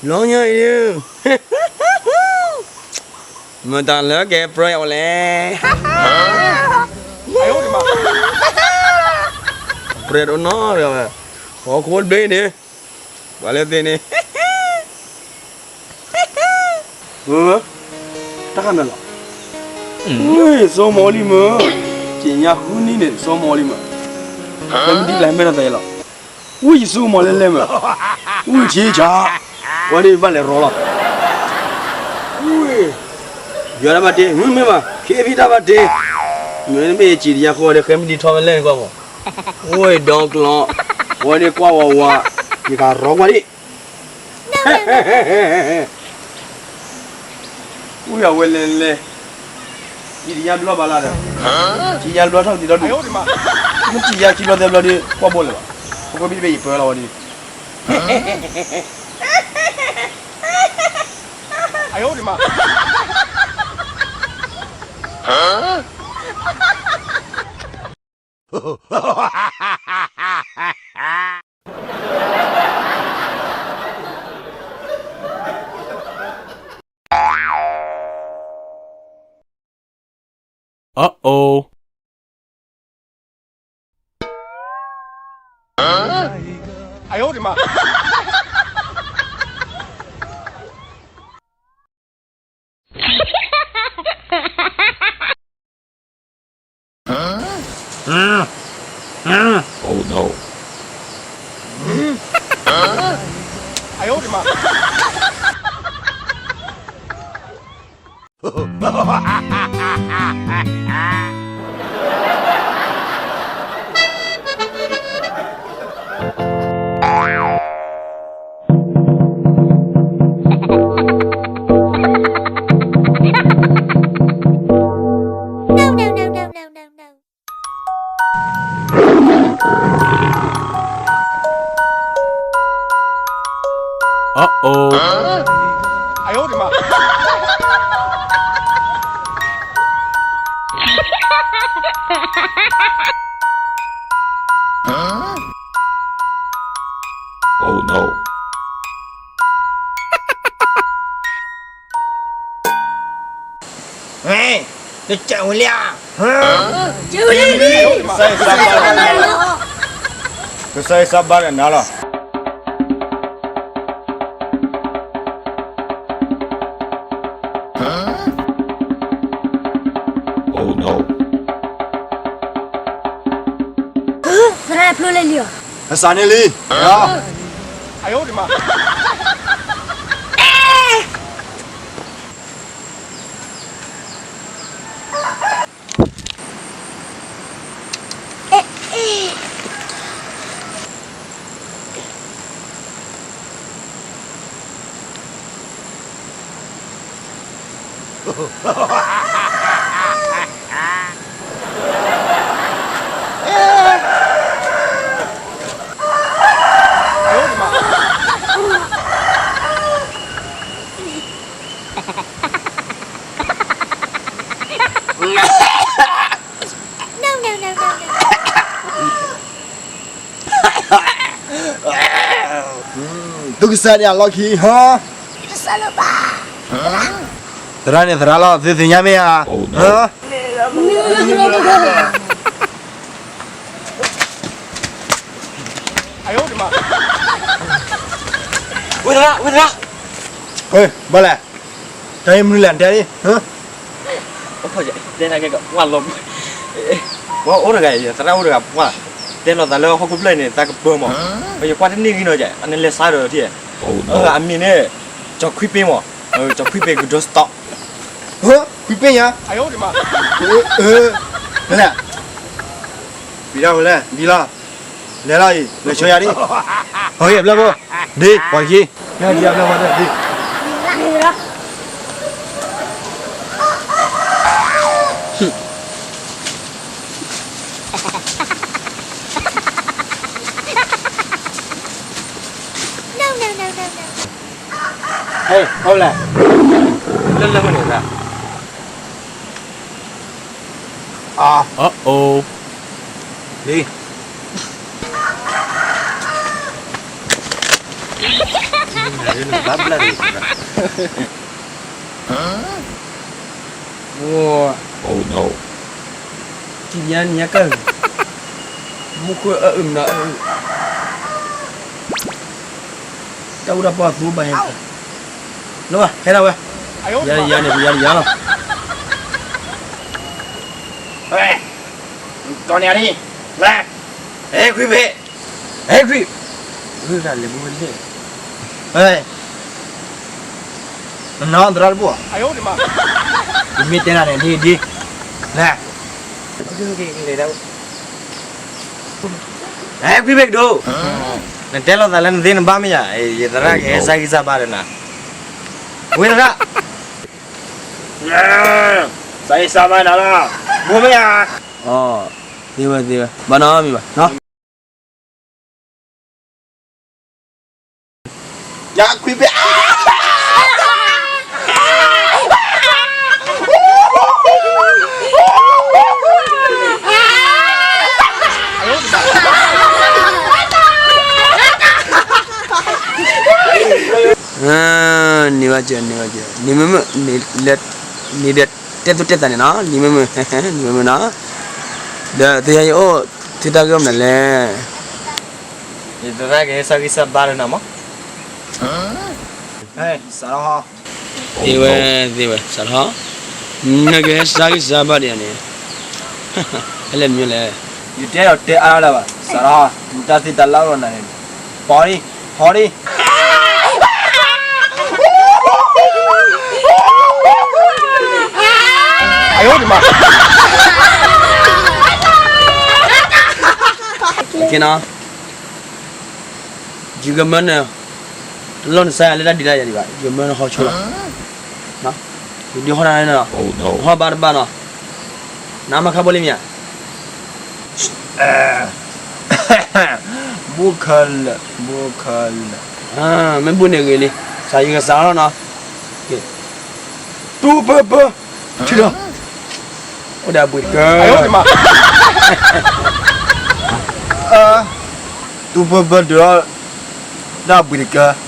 လီၤညါအံၤ, မတၤလၢကဲပြၢယၤဝဲလဲၣ်, ပြၢတအိၣ်နီတဂၤဘၣ်, ဟီၣ်ခိၣ်တဘ့ၣ်န့ၣ်, ပှၤလၢသ့ၣ်န့ၣ် တၢ်ခါမၢလီၤ, ဝ့ၢ် စီၤမီၤလံမၢ, က့ၤညါဃုနံၤန့ၣ် စီၤမီၤလံမၢ, တမ့ၢ်ဒ်လဲၣ်မဲထီၣ်သးယဲလီၤ, ဝ့ၢ် ယဆိကမိၣ်လၢလဲၣ်မၢ, ဝ့ၢ် ထံဆး, ဝဲဒၣ်ဘၣ်လဲၤရီလီၤ, ဝ့ၢ် ယွၤတၢ်ဘၣ်တ့ မ့ၢ်မ့ၢ်ဘၣ် ခ့ဖံတၢ်ဘၣ်တ့, မ့ၢ်မ့ၢ်ယစံးတယၤဃီဒီး ဃဲမ့ၢ်ဒ်ထီၣ်ဝဲလဲၣ်န့ၣ်ကွၢ်မး, ဝ့ၢ် ဒီကျီ, ဝဲန့ၣ်ကွၢ်ဝးဝး, ယကရီကွၢ်ဒံး ဝ့ၢ် အဝဲလဲၤလဲၤ, ယတယါဘျီဘၣ်လၢဒီး, ယတယါဘျီထီၣ်ကတံၤဒီဒူၣ်, မ့ၢ်တယါခံဘျီသၢဘျီဒီး ကွၢ်ဘိလၢၤဘၣ်, အဃိဘံၣ်တဘ့ၣ်ယပၢလီၤဝဲဒၣ်, တစဲးဝဲလံဧါ, ကစၢ်ယွၤစၢ်ဘါဒီးနၤလီၤ. သရၣ်ဖျိလၢလံဧါ, အစးန့ၣ်လံ. သူၣ်ကစၢ်န့ၣ်အလီၢ်ခံဟါ, သရၣ်န့ၣ်သရၣ်လီၤ သုသ့ၣ်ညါမ့ၢ်ဧါ. ဝ့ၢ်သရၣ် ဝ့ၢ်သရၣ်, ဘၣ်လဲၣ်, တၢ်အံၤမနုၤလဲၣ် နတဲလံ. တဲနၤကဲကဝၢ်လီၤ, ပှၤအိၣ်တဂၤအံၤ သရၣ်အိၣ်တဂၤပှၢ်, တဲလီၤသးလၢဟီၣ်ခိၣ်ဖျၢၣ်န့ၣ် သးကပၢမး, ယကွၢ်တန့ၢ်ဂံၢ်နီၤ, အနလဲၤစါဒီးထံၣ်, အမံၤန့ၣ် ကၠီခွံပ့မး, ကၠီခွံပ့ကဒိစတီၣ်, ခွံပ့ညါ, လဲၣ်, ဝံၤဒၣ်ဝဲလဲၣ် ဒ်လီၤ, လဲၤလီၤအံၤ လဲၤဆိယၤဒ်, ဟီၣ်ဂ့ၤအဘျၢၣ်ဖိ, ဒ်ပှၤခံ, ဒ်အဘျၢၣ်ဖိဒ် ဟဲ, အိၣ်လဲၣ်, လၢလၢမ့ၢ်န့ၣ်, အ, လံ ဘၣ်ဘျၣ်န့ၣ်, အိ, ထံၣ်ညါနံၤညါကၢ်, မူခိၣ်အအုၣ်မနုၤအအုၣ်, တၢ်အူတၢ်ပီၢ်သူဘၣ်ဟဲ, လၢဘၣ်ဟဲဒၣ်ဝဲ, ယၤယၤန့ၣ် ယၤယၤလီၤ, ကီန့ၣ်, ဟဲခွံဘ့ၣ်, ဟဲခွံ, လဲၤဘိလဲၣ်, နနီၢ်သရၣ်တဘိ, ယမ့ၢ်တဲနၤန့ၣ် ဒ်ဒ်, လဲၤ, ဟဲခွံဘ့ၣ်ကဒိ, နတဲလိာ်သးလၢနသ့နဘၣ်မ့ၢ်ယၤ, ယသရၣ်ကဟဲစၢ်ဂံၢ်စၢ်ဘါဒီးနၤ, ဝ့သရၣ်, စၢ်ဂံၢ်စၢ်ဘါနၤလီၤ, ဘိမ့ၢ်ဧါ, သ့ဝဲသ့ဝဲ, ဘၣ်နီတမံၤဘၣ်နီၤ ယခွံဘ့ၣ်, န့ၢ်ဘၣ်ကၢ, န့ၢ်ဘၣ်ကၢ, န့ၣ်မ့ၢ်မ့ၢ်, န့ၣ်ဒီးတဲသူၣ်တဲသးန့ၣ်နီၤ, န့ၢ်မ့ၢ်မ့ၢ်, န့ၢ်မ့ၢ်မ့ၢ်နီၤ, ဒီးသုဟဲယအိၣ်, သုတၢ်ဂ့ၢ်မနုၤလဲၣ်, ယသရၣ်ကဟဲစၢ်ဂံၢ်စၢ်ဘါဒီးနၤမး, သ့ဝဲ, သ့ဝဲ, စးထီၣ်, နကဟဲစၢ်ဂံၢ်စၢ်ဘါဒီးယၤန့ၣ်, ဟဲလဲၣ်မ့ၢ်လဲၣ်, ယတဲအီၤတဲအါလၢၤဘၣ်, စးထီၣ်, မူတၢ်သ့တၢ်လၢအီၣ်လီၤနၤန့ၣ်, ပီၤဒံ, ဟီဒံ ယကမၢနၤ, တလိၣ်နစါယၤလၢတၢ်ဒံးတၢ်ယၤဒံးဘၣ်, ယကမၢနဟီဆိလီၤ, ယဒုးဟီၣ်နၤ, ဟီၣ်ဘါတဘၣ်နီၤ, နမၤခါဘိလံမ့ၢ်ဧါ ဘိၣ်ခဲလၢာ်, ဘိၣ်ခဲလၢာ်, မ့ၢ်ဘိၣ်န့ၣ်ဂ့ၤလံ, စးယကစးထီၣ်နီၤ, တူၢ်ပၢၢ်ပၢၢ်, ထုးထီၣ်, အိၣ်ဒီးအဘှံးတကၢ, တူၢ်ပၢၢ်ပၢၢ်ဒုးထီၣ်, ဒီးအဘှံးတကၢ,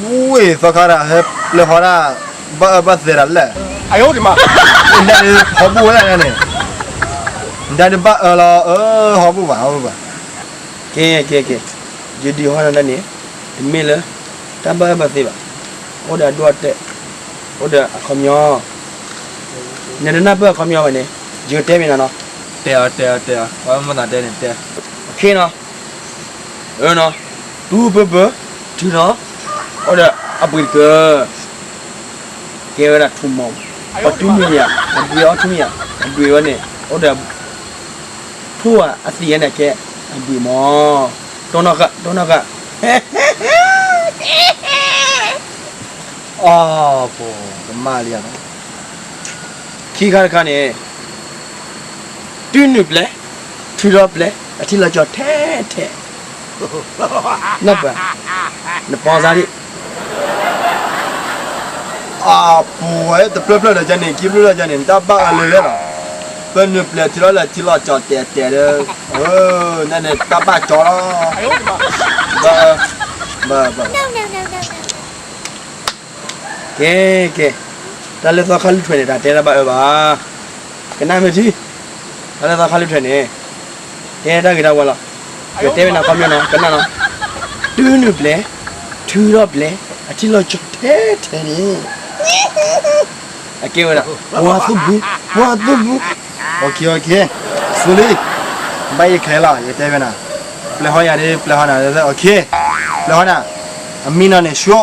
ဝ့ၢ်သီခါတၢ်ဟဲပျဲဟီဒၣ်, ဘၣ်အၢဘၣ်သီတၢ်လဲၣ်, နဒၣ်ဒုးဟီဘိၣ်ဝဲဒၣ်န့ၣ်, နဒၣ်ဒုးဘၣ်အၢလီၤ, အၢ ဟီဘိၣ်ဘၣ် ဟီဘိၣ်ဘၣ်, ကဲ ကဲ ကဲ, ယဒုးဟီၣ်နၤဒၣ်န့ၣ်, တမ့ၢ်လၢ, တၢ်ဘၣ်အၢဘၣ်သီဘၣ်, အိၣ်ဒီးအဒိၣ်အတဲာ်, အိၣ်ဒီးအခီပညီ, နတနၢ်ပၢၢ်အခီပညီဘၣ်န့ၣ်, ယကတဲမ့ၢ်နၤနီၤ, တဲအီၤ တဲအီၤ တဲအီၤ, ပှၤမ့ၢ်သးတဲန့ၣ်တဲ, အခ့နီၤ အၢနီၤ, တူၢ်ပၢၢ်ပၢၢ်, ထုးထီၣ်, အိၣ်ဒီးအဘှံးတကၢ, ကဲဝဲဒၣ်ထူမီၤ, ပှၤတူၢ်မံၤဧါ, အဘှံးအီၣ်ထူမံၤဧါ, အဘှံးဝဲန့ၣ်, အိၣ်ဒီး, ထူဧါအသံးဝဲန့ၣ်ကဲ, အဘှံးမီၤ, တိၢ်နီၣ်ဃာ် တိၢ်နီၣ်ဃာ် အီၤ, ပကမၣ်လံဧါ, ခံခါတခါန့ၣ်, တုၤနုာ်ပျဲၢ်, ထုးထီၣ်ပျဲၢ်, အထံလီၤကၠီၤထဲထဲ, နၢ်ပၢၢ်, နပီစါဒံး, အပူၤဝဲတဖျၢၣ်ဖျၢၣ်ဒီးကန့ၣ် ခံဖျၢၣ်ဖျၢၣ်ကန့ၣ် နတၢ်ဘၣ်အၢလၢလၢလီၤ, ပနုာ်ပျဲၢ်ထံလီၤလၢထံလီၤကၠီၤတဲာ်တဲာ်ဒီး, နန့ၣ်တၢ်ဘၣ်ကၠီလီၤ, ဘၣ်, ဘၣ်, ဘၣ် ကဲ, ကဲ, တၢ်လၢသီခါလုၢ်ထွဲန့ၣ် တၢ်တဲတၢ်ဘၣ်အၢဘၣ်, ကနၣ်မ့ၢ်ထံ, တၢ်လၢသီခါလုၢ်ထွဲန့ၣ်, ကဲတၢ်ဂ့ၤတၢ်ဝါလီၤ, ယတဲမ့ၢ်နၤခီပညီနီၤ ကနၣ်နီၤ, တုၤနုာ်ပျဲၢ်, ထုးထီၣ်ပျဲၢ်, အထံလီၤကၠီၤထဲထဲန့ၣ်, အကဲဝဲဒၣ်, ပှၤသူၣ်ဘု, ပှၤသူၣ်ဘု, အ, ဆူလံ, ဘၣ်ယခဲလီၤ ယတဲဝဲနၤ, ပျဲၢ်ဟီယၤဒ် ပျဲၢ်ဟီနၤ, ပျဲၢ်ဟီနၤ, အမံနီၤန့ၣ်ဆှိ,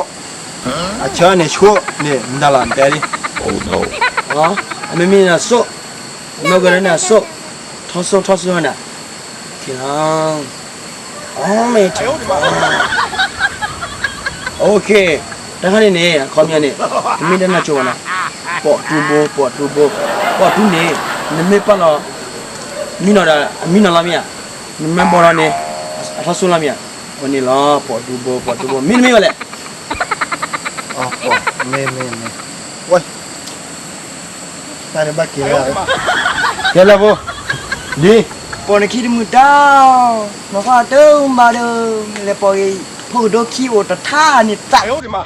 အဆၢန့ၣ်ဆှိ, န့ၣ်မတၤလီၤတဲလံ, အမ့မ့ၢ်နၤစိၣ်, မ့ၢ်ကရၢန့ၣ်အစိၣ်, ထီၣ်စိၣ်ထီၣ်စိၣ်နၤ, ကဲလီၤ, အမ့ၢ်ထံ, တၢ်ခါန့ၣ်န့ၣ် အခီပညီန့ၣ်, တမ့ၢ်တၢ်နၢ်ကၠိဘၣ်နီၤ, ပိာ်တူဘိ ပိာ်တူဘိ, ပိာ်တူန့ၣ်, နမ့ၢ်ပာ်လီၤ, မံနီၤဒီး အမံနီၤလီၤမ့ၢ်ဧါ, နမ့ၢ်ဘီလီၤန့ၣ်, အထီၣ်စိၣ်လီၤမ့ၢ်ဧါ, အန့ၣ်လီၤ ပိာ်တူဘိ ပိာ်တူဘိ မ့တမ့ၢ်ဘၣ်လဲၣ်, မ့ၢ်မ့ၢ်မ့ၢ်, ဝဲ တၢ်န့ၣ်ဘၣ်က့ၤဝဲ, ကဲလၢဖိ, ဒ်, ပိာ်နခံတမုာ်တၢ်, မၤဃၣ်တမၤဒီး, လဲၤပိာ်ဂ့ၤ ဖိကဒိခံအိၣ်တထါန့ၣ်သး,